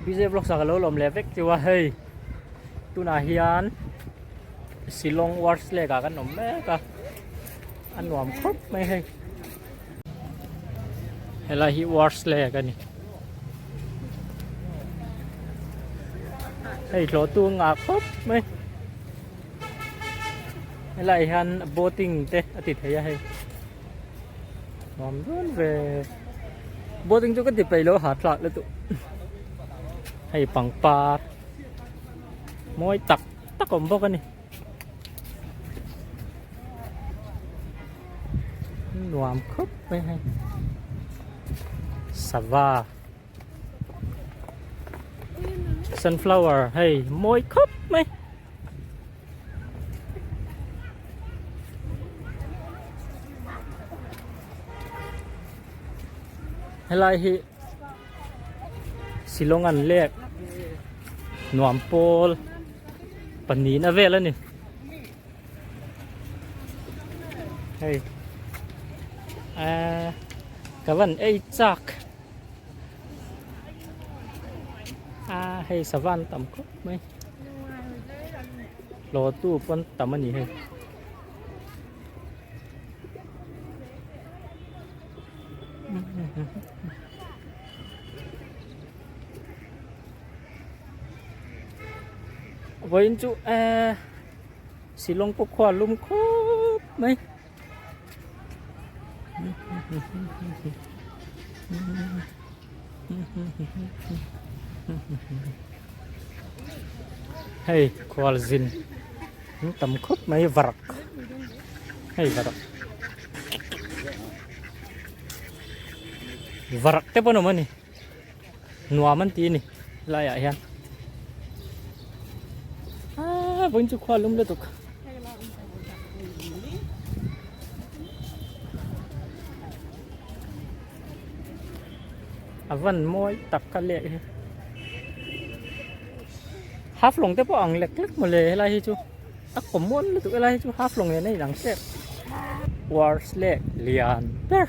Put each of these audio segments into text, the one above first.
BJ Vlogs ah ka lo lawm leh vek chu a hei tunah hian Shillong Wars Lake ah kan awm mek a a nuam khawp mai hei helai hi Wars Lake a ni hei hlawh tu ngah khawp mai helai hian boating te a ti thei a hei. Nuam dawn ve. Boating chu ka ti peih lo ha tlak lutuk. Hei pangpar mawi tak tak awm bawk a ni. Nuam khawp mai hei. Sava sunflower hei mawi khawp mai. Helai hi Shillong an lek nuam pawl panin a vel a ni hei ahh ka van ei chak a hei sava an tam khawp mai. Hlawh tu pawn tam a ni hei. Vawiin chu eh Shillong pawh khua lum khawp mai. Hei khual zin an tam khawp mai varak hei varak varak te pawh an awm a ni nuam an ti a ni helaiah hian aaa vawiin chu khua lum lutuk. A van mawi tak ka leh hi half lawng te pawh ang lek lek mawle helai hi chu a common lutuk helai hi chu half lawng nen a inang tep wars leh lian ber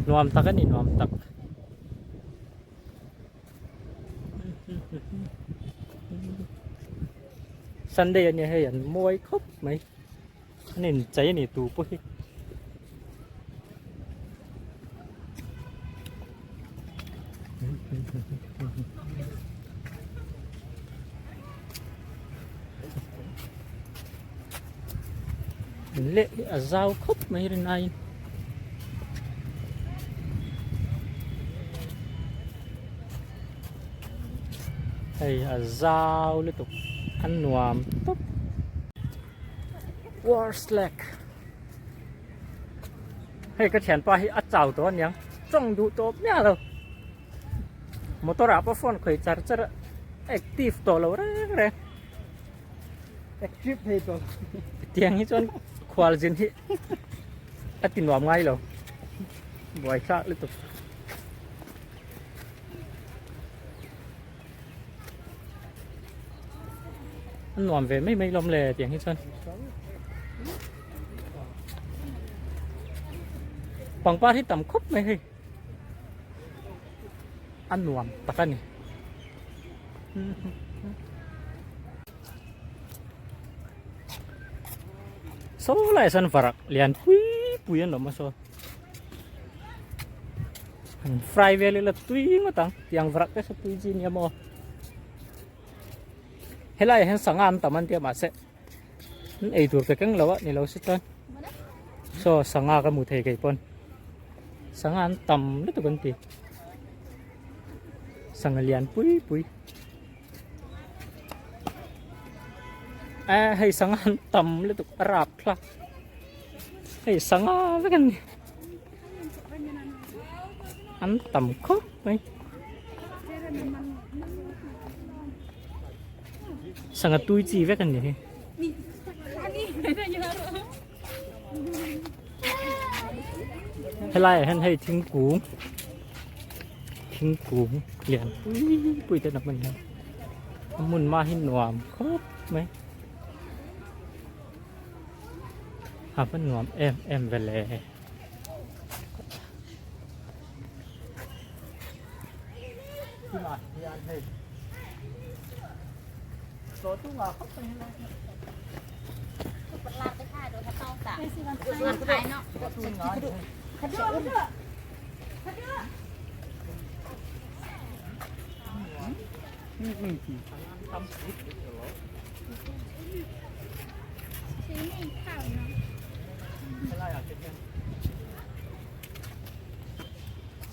nuam tak a ni nuam tak. Sunday a nia hei an mawi khawp mai. An inchei a ni tu pawh hi. Leh hi a zau khawp mai rin aiin. Hei a zau lutuk a nuam tawp. War slack hei ka thianpa hi a chau tawh aniang tawng duh tawp miah lo motor ah pawh phone khawi char char a active tawh lo reng reng active thei tawh tiang hi chuan khual zin hi a ti nuam ngai lo buai thlak lutuk. An nuam ve mai mai lawm le tiang hi chuan pangpar hi tam khawp mai hei a nuam tak a ni saw lai sawn varak lian pui pui an awm a saw. Han fry vel ila tui ngawt ang tiang varak te saw tui chi nia maw helai ah hian sangha an tam an tia mahse an ei tur ka keng lo a ni lo se chuan saw sangha ka hmu thei kei pawn sangha an tam lutuk an ti sangha lian pui pui eh hei sangha an tam lutuk a rap thlak hei sangha vek an ni. An tam khawp mai. Sangha tui chi vek an ni hi. Helai ah hian hei thingkung thingkung lian pui pui te an awm a ni a. A hmun hma hi nuam khawp mai. A va nuam em em ve le. Tunah hian hei tlawh ngah khawp mai helai hi.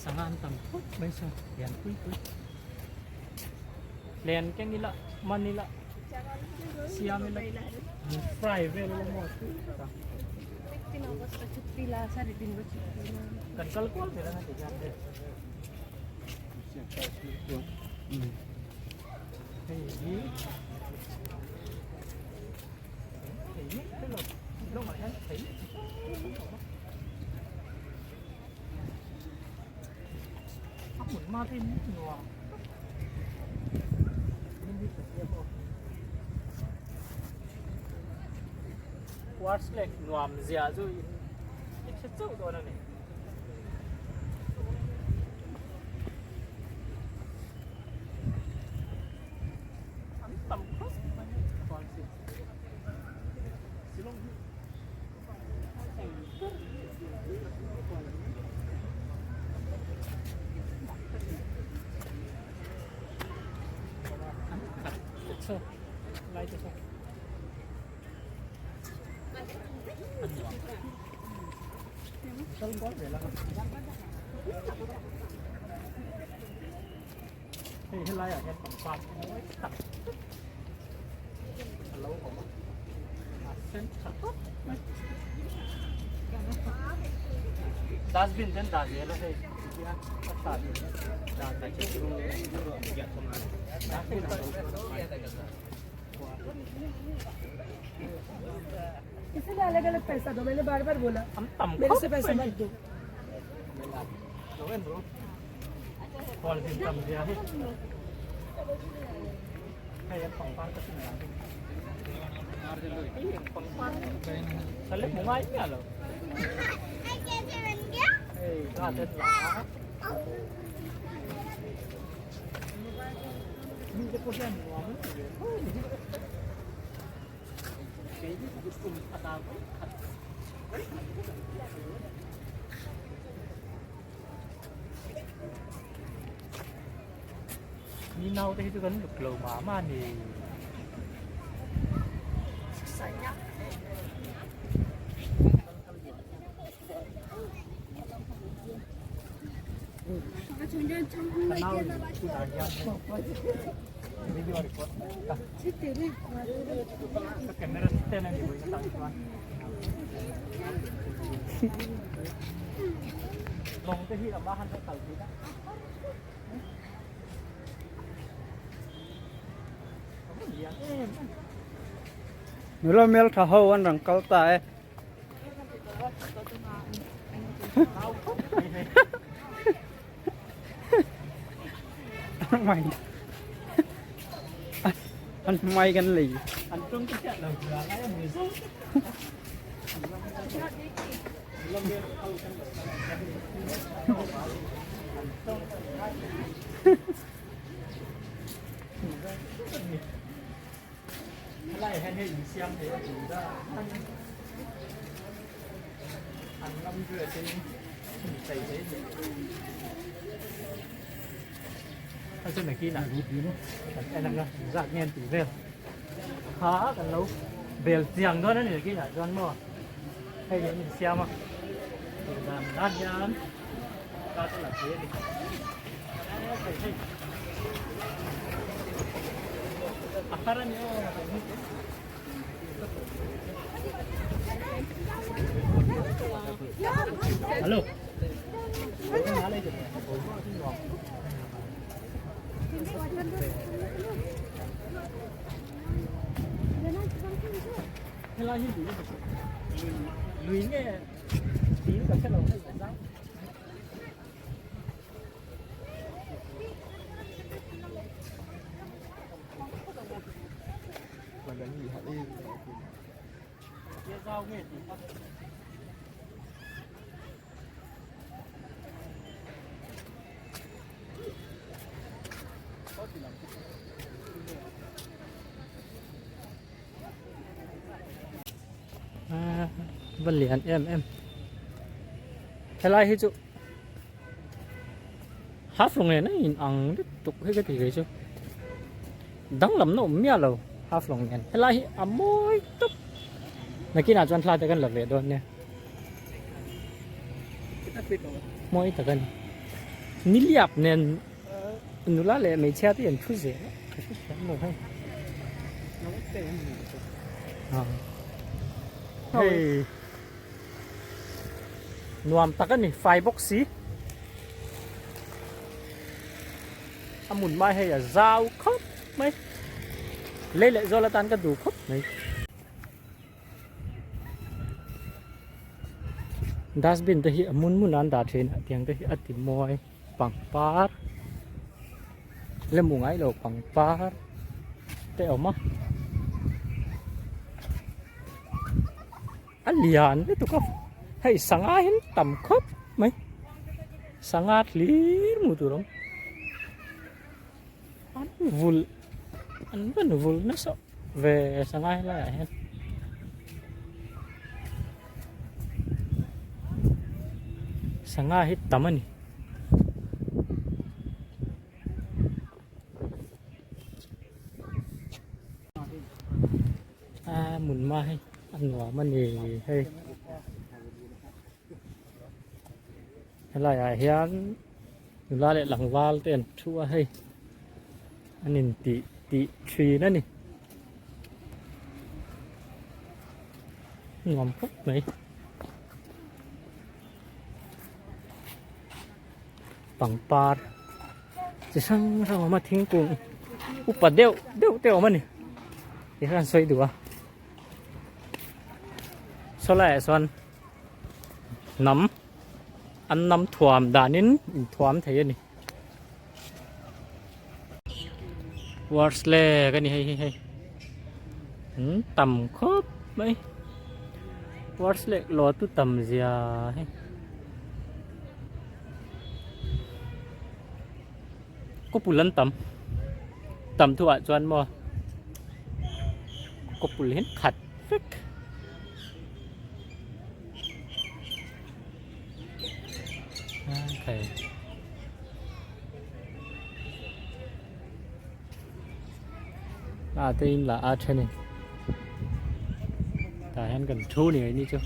Sangha an tam khawp mai saw lian pui pui len keng ila man ila siam ila fry vel ila maw kan kal kual vel anga ti hian hei hei hi thei hi lawngah hian thei chi hrang hrang a awm a. A hmun hma te hi nuam tak min hi ka hria bawk. Quartz lake nuam zia chu in in hre chauh dawn a ni. An tam khawp mai hei quartz hi. Shillong hi. Hei helaiah hian pangpar mawi tak a lo awm a, a sen tha khawp mai. Dustbin te an dah zel a hei tihian a tha tur hi dah theih dustbin इसलिए अलग अलग पैसा दो मैंने बार बार बोला an tam मेरे khawp से पैसा mai मत दो lo en ru khual zin tam zia hi hei an pangpar te chu ni hei ang pangpar ka lek hmu ngai miah lo hei ka ten la mi te pawh hian nuam an ti ve tho a ni kei hi kum khat ah vawi khat vawi khat chu kan ti a ni. Mi naute hi chu kan luk lo mah mah a ni. Ka nau in tunah hian video record mek a. Ka camera stand a ni vawiin atang chuan. Lawng te hi a mah han la kal thei ta. Nula hmel tha ho an rawn kal ta e. An mai kan lei. An tung te chiah lo zia lai a ni zo. Helai hian hei insiam thei a tih da an lam dress in inchei thei a ni. A chu nakinah kan en anga zat nge an tih vel kha kan lo bel chiang dawn a ni nakinah chuan maw hei an insiam a tih dan dan hian ta chu la thei a ni hei hei a har a ni aw hello helai hi lui lui nge dil ka hrelo hei ka zau Zau nge tih kha. Va lian em em helai hi chu half lawng nen a in ang lutuk hi ka ti ve chu danglam na awm miah lo half lawng nen helai hi a mawi tawp nakinah chuan thla te kan la ve dawn nia mawi tak a ni niliap nen nula leh hmeichhia te an thu zel a ka hrethiam lo hei hei nuam tak a ni fai bawk si a hmun mai hei a zau khawp mai lei leh zawl atan ka duh khawp mai dustbin te hi a hmun hmun ah an dah thin a tiang te hi a ti mawi pangpar lemu ngai lo pangpar te a awm a a lian lutuk a hei sangha hi an tam khawp mai sangha hlir hmuh tur a awm an vulh an rawn vulh nasa ve sangha helaiah hian. Sangha hi tam a ni. A hmun hma hi a nuam a ni hei helai ah hian nula leh tlangval te an thu a hei an in tih tih thin a ni nuam khawp mai pangpar chi hrang hrang a awm a thingkung upa deuh deuh te a awm a ni ti khan sawi duh a saw laiah sawn hnam an hnam thuam danin inthuam thei a ni words leg a ni hei hi hei an tam khawp mai words leg law tu tam zia hei. Kawpul an tam tam thu ah chuan maw kawpul hi an khat vek okay a te in la a then in tah hian kan thu ni mai ni chu.